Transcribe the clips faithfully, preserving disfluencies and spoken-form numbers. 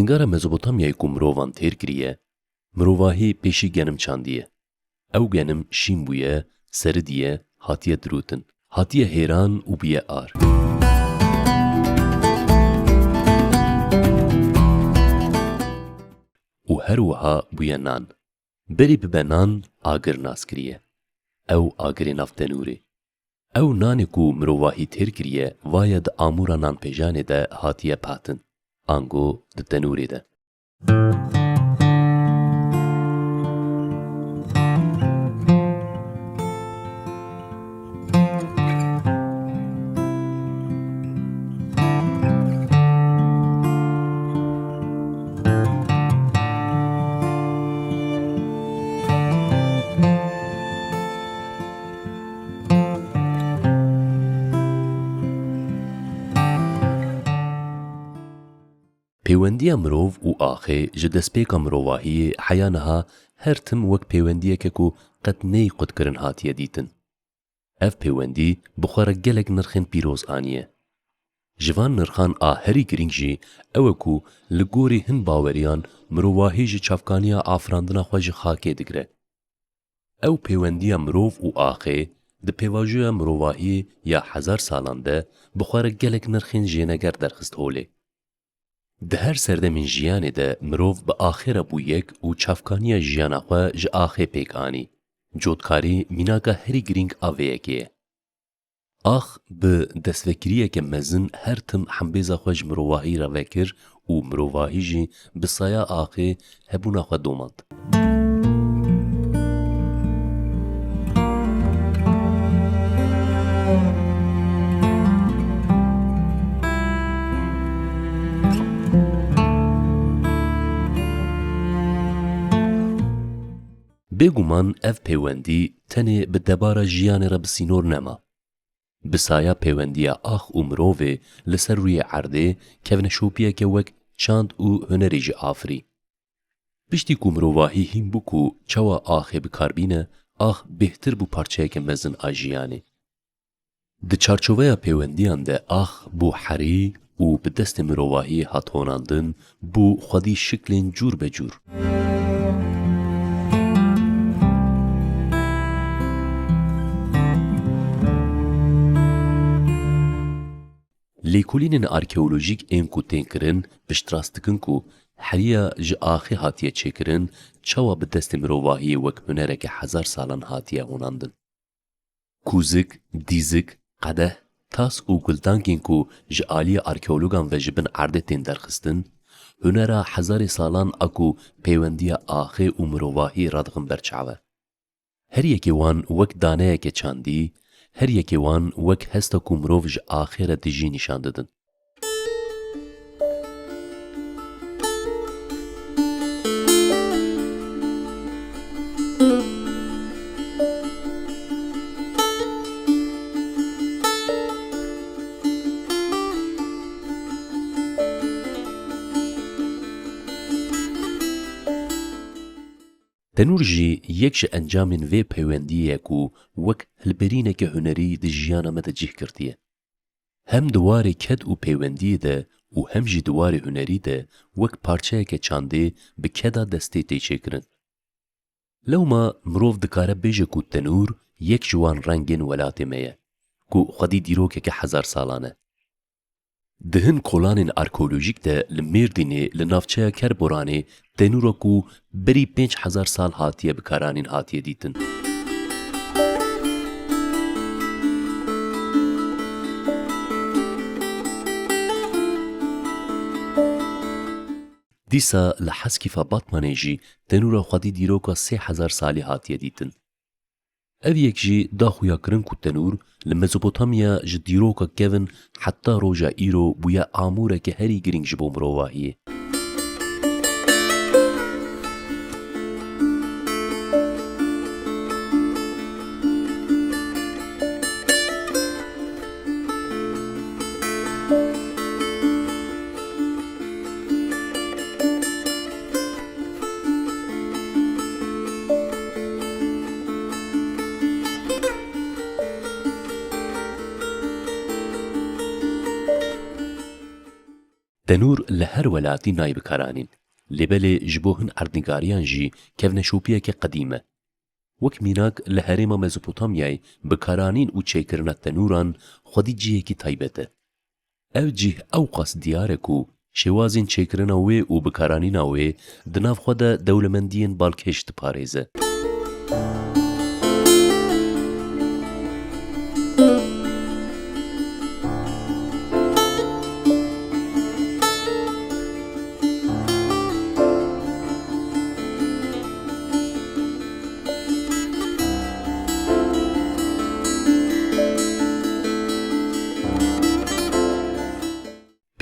Singara Mezopotamyayê ku mirovan têr kiriye, mirovahî pêşî genim çandiye. Ew genim şîn bûye, seridiye, hatiye dirûtin, hatiye hêran û bûye ar. Û her wiha bûye nan. Berî bibe nan, agir nas kiriye. Ew agirê nav tenûrê. Ew nanê ku mirovahî têr kiriye, vaye di amûra nanpêjanê de hatiye patin. Ango di tenûrê de. Pêwendiya mirov û axê ji destpêka mirovahiyê heya niha her tim wek pêwendiyeke ku qet neyê qutkirin hatiye dîtin. Ev pêwendî bi xwe re gelek nirxên pîroz aniye. Ji van nirxan a herî girîng jî ew e ku li gorî hin baweriyan mirovahî ji çavkaniya afirandina xwe ji xakê digire. Ew pêwendiya mirov û axê di pêvajoya mirovahiyê ya hezar salan de bi xwe re gelek nirxên jêneger derxist holê. Di her serdemên jiyanê de mirov bi axê re bû yek û çavkaniya jiyana xwe ji axê pêk anî. Cotkarî mînaka herî girîng a vê yekê ye. Ax bi destvekiriyeke mezin her tim hembêza xwe ji mirovahî re vekir û mirovahî jî bi saya axê hebûna xwe domand. Bêguman ev pêwendî tenê bi debara jiyanê re bi sînor nema. Bi saya pêwendiya ax û mirovê li ser rûyê erdê kevneşopiyeke wek çand û hunerê jî afirî. Piştî ku mirovahî hîn bû ku çawa axê bi kar bîne, ax bêhtir bû parçeyeke mezin a jiyanê. Di çarçoveya pêwendiyan de ax bû herî û bi destê mirovahiyê hat honandin, bû xwedî şiklên cûr be cûr. Lêkolînên arkeolojîk ên ku tên kirin piştrast dikin ku heriya ji axê hatiye çêkirin, çawa bi destê mirovahiyê wek hunereke hezar salan hatiye honandin. Kûzik, dîzik, qedeh, tas û guldangên ku ji aliyê arkeologan ve ji bin erdê tên derxistin, hunera hezarê salan a ku pêwendiya axê û mirovahiyê radixin ber çav e. Her yekê wan wek daneyeke çandî, her yekê wan wek hesta ku mirov ji axê re dijî nîşan didin. Tenûr jî yek ji encamên vê peywendiyê ye ku wek hilberîneke hunerî di jiyana me de cih girtiye. Hem di warê ked û peywendiyê de û hem jî di warê hunerî de wek parçeyeke çandê bi keda destê tê çêkirin. Lewma mirov dikare bêje ku tenûr yek ji wan rengên welatê me ye, ku xwedî dîrokeke hezar salan e. Di hin kolanên arkeolojîk de li Mêrdînê li navçeya Kerboranê tenûra ku berî pênc hezar sal hatiye bikaranîn hatiye dîtin. Dîsa li Heskîfa Batmanê jî tenûra xwedî dîroka sê hezar salî hatiye dîtin. Ev yek jî da xuyakirin ku tenûr li Mezopotamya ji dîroka kevin heta roja îro bûye amûreke herî girîng ji bo mirovahiyê. Tenûr li her welatî nayê bikaranîn, lê belê ji bo hin erdnîgariyan jî kevneşopiyeke qedîm e. Wek mînak li herêma Mezopotamyayê bikaranîn û çêkirina tenûran xwedî cihekî taybet e. Ev cih ewqas diyar e ku şêwazên çêkirina wê û bikaranîna wê di nav xwe de dewlemendiyên balkêş diparêze.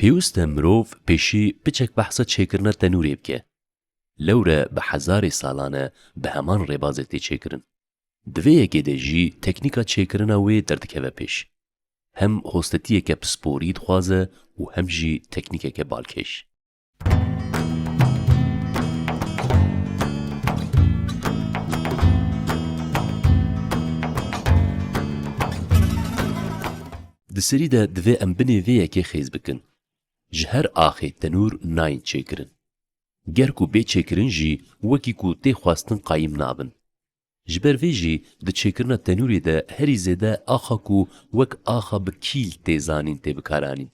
Pêwist e mirov pêşî piçek behsa çêkirina tenûrê bike. Lewre bi hezarê salan e bi heman rêbazê tê çêkirin. Di vê yekê de jî teknîka çêkirina wê derdikeve pêş. Hem hostetiyeke pisporî dixwaze û hem jî teknîkeke balkêş. Di serî de divê em binê vê yekê xêz bikin. Ji her axê tenûr nayên çêkirin. Ger ku bê çêkirin jî wekî ku tê xwestin qayîm nabin. Ji ber vê jî di çêkirina tenûrê de herî zêde axa ku wek axa bi kîl tê zanîn tê bikaranîn.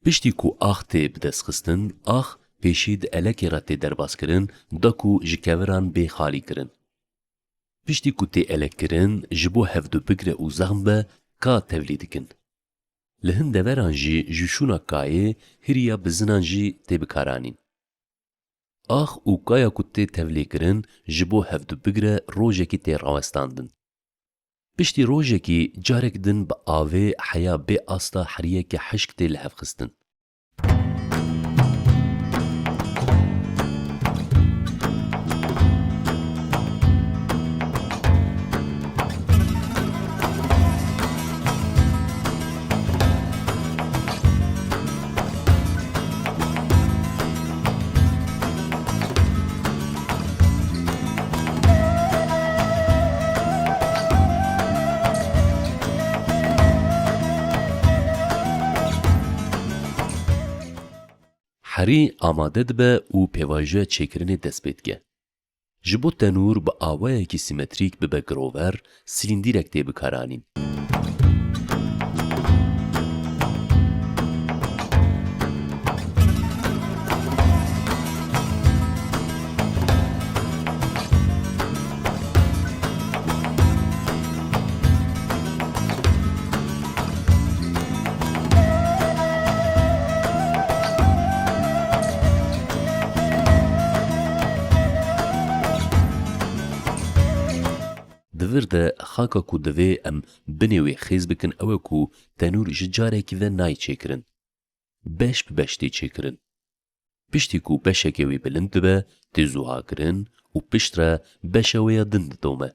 Piştî ku ax tê bidestxistin, ax pêşî di elekê re tê derbazkirin, da ku ji keviran bê xalîkirin. Piştî ku tê elekkirin, ji bo hevdûbigre û zexm be, ka tevlî dikin. Li hin deveran jî ji şûna kayê hiriya bizinan jî tê bikaranîn. Ax û kaya ku tê tevlêkirin ji bo hevdûbigre rojekî tê rawestandin. Piştî rojekî carek din bi avê heya bê asta heriyeke hişk tê lihevxistin. Herî amade dibe û pêvajoya çêkirinê dest pê dike. Ji bo tenûr bi awayekî sîmetrîk bibe girover, silîndîrek tê bikaranîn. Di vir de xaka ku divê em binê wê xêz bikin ew e ku tenûr ji carekî ve nayê çêkirin. Beş bi beş tê çêkirin. Piştî ku beşeke wê bilind dibe, tê zuhakirin û piştre beşa wê ya din didome.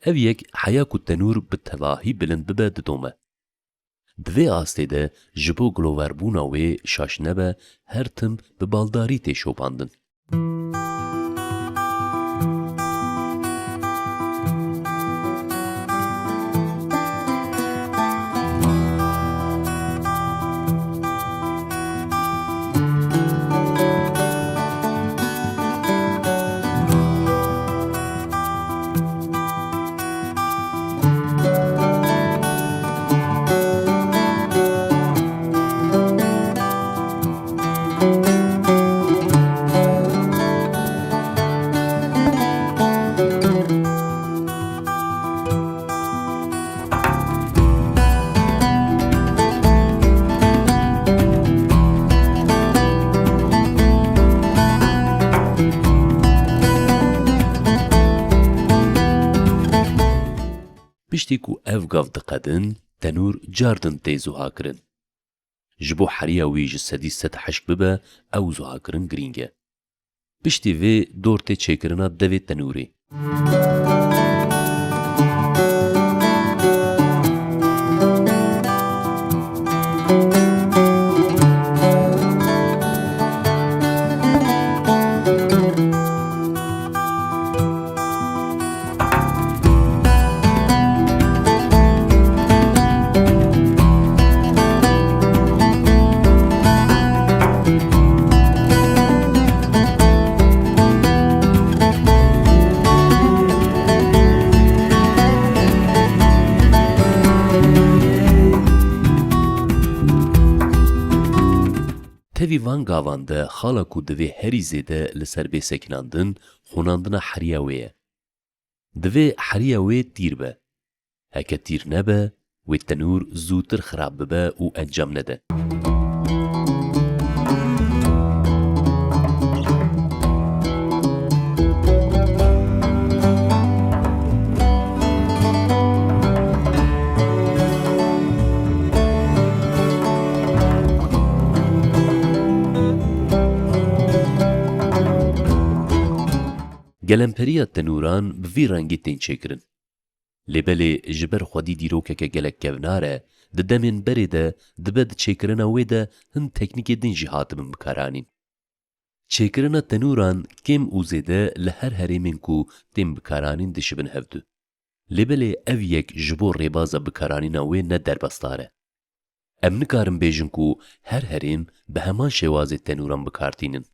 Ev yek heya ku tenûr bi tevahî bilind bibe didome. Di vê astê de ji bo giloverbûna wê şaş nebe, her tim bi baldarî tê şopandin. Piştî ku ev gav diqedin, tenûr cardin tê zuhakirin. Ji bo heriya wî ji sedî sed hişk bibe, ew zuhakirin girîng e. Piştî vê dor tê çêkirina devê tenûrê. Gavan de xala ku divê herî zêde li ser bê sekinandin, xûnandina heriya wê ye. Divê heriya wê tîr be. Heke tîr nebe, wê tenûr zûtir xirab bibe û encam nede. Gelemperiya tenûran bi vî rengî tên çêkirin. Lê belê ji ber xwedî dîrokeke gelek kevnar e, di demên berê de dibe di çêkirina wê de hin teknîkê din jî hatibin bikaranîn. Çêkirina tenûran kêm û zêde li her herêmên ku tên bikaranîn dişibin hevdu. Lê belê ev yek ji bo rêbaza bikaranîna wê ne derbasdar e. Em nikarin bêjin ku her herêm bi heman şêwazê tenûran bi kar tînin.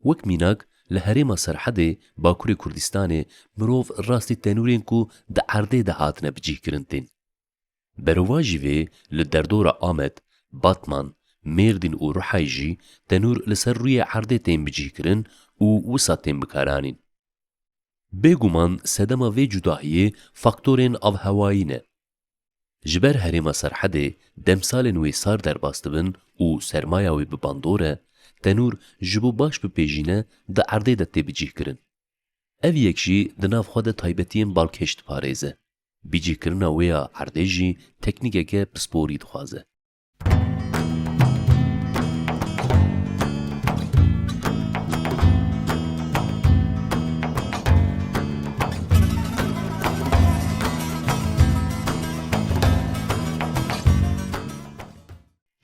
Wek mînak, li herêma Serhedê, Bakurê Kurdistanê, mirov rastî tenûrên ku di erdê de hatine bicihkirin tên. Berovajî vê, li derdora Amed, Batman, Mêrdîn û Ruhayê jî tenûr li ser rûyê erdê tên bicihkirin û wisa tên bikaranîn. Bêguman sedema vê cudahiyê faktorên avhewayî ne. Ji ber herêma Serhedê demsalên wê sar derbas dibin û sermaya wê bi bandor e, tenûr ji bo baş bipêjîne di erdê de tê bicihkirin. Ev yek jî di nav xwe de taybetiyên balkêş diparêze. Bicihkirina wê ya erdê jî teknîkeke pisporî dixwaze.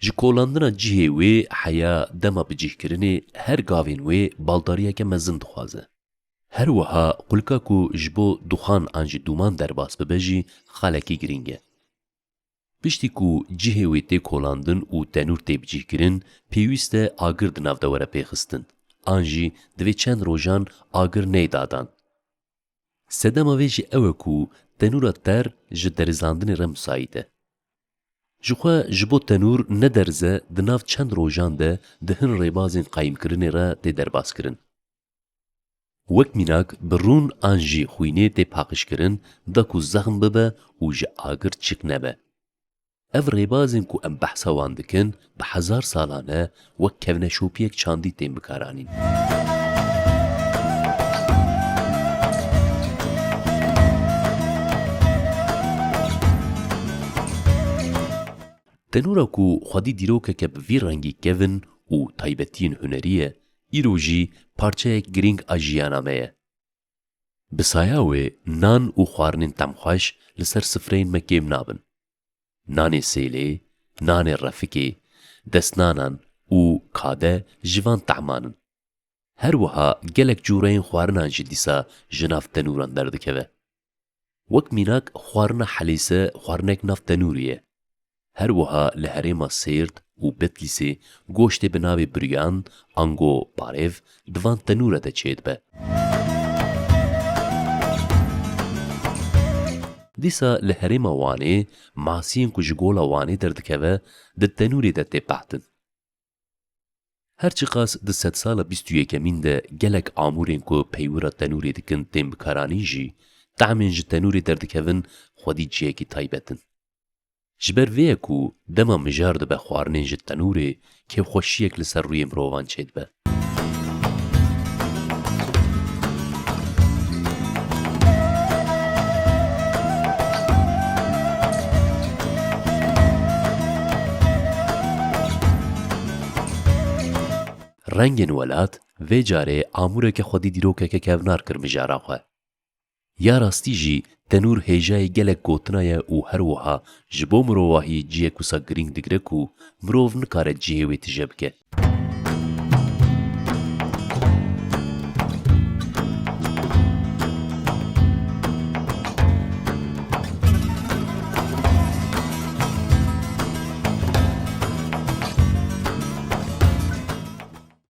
Ji kolandina cihê wê heya dema bicihkirinê her gavên wê baldariyeke mezin dixwaze. Her wiha qulka ku ji bo duxan an jî dûman derbas bibe jî xalekî girîng e. Piştî ku cihê wê tê kolandin û tenûr tê bicihkirin, pêwîst e agir di nav de were pêxistin. An jî divê çend rojan agir neyê dadan. Sedema vê jî ew e ku tenûra ter ji derizandinê re misayît e. Jixwe ji bo tenûr nederze di nav çend rojan de di hin rêbazên qayîmkirinê re tê derbas kirin. Wek mînak bi rûn an jî xwînê tê paqijkirin da ku zexm bibe û ji agir çik nebe. Ev rêbazên ku em behsa wan dikin, bi hezar salan e wek kevneşopiyek çandî tên bikaranîn. Tenûra ku xwedî dîrokeke bi vî rengî kevin û taybetiyên hunerî ye, îro jî parçeyek girîng a jiyana me ye. Bi saya wê nan û xwarinên temxweş li ser sifreyên me kêm nabin. Nanê sêlê, nanê refikê, destnanan û kade ji van tehman in. Her wiha gelek cûreyên xwarinan jî dîsa ji nav tenûran derdikeve. Wek mînak xwarina helîse xwarinek nav tenûrê ye. Her wiha li herêma Sêrt û Betlîsê goştê bi navê birûyan, ango parêv, di van tenûre de çêdibe. Dîsa li herêma Wanê masiyên ku ji gola Wanê derdikeve di tenûrê de tê pehtin. Her çiqas di sedsala bîst û yekemîn de gelek amûrên ku peywira tenûrê dikin tên bikaranîn jî, tehmên ji tenûrê derdikevin xwedî cihekî taybet in. Ji ber vê ye ku dema mijar dibe xwarinên ji tenûrê, kêfxweşiyek li ser rûyê mirovan çêdibe. Rengên welat vê carê amûreke xwedî dîrokeke kevnar kir mijara xwe. Ya rastî jî tenûr hêjayê gelek gotina ye û her wiha ji bo mirovahiyê cihek wisa girîng digire ku mirov nikare cihê wê tije bike.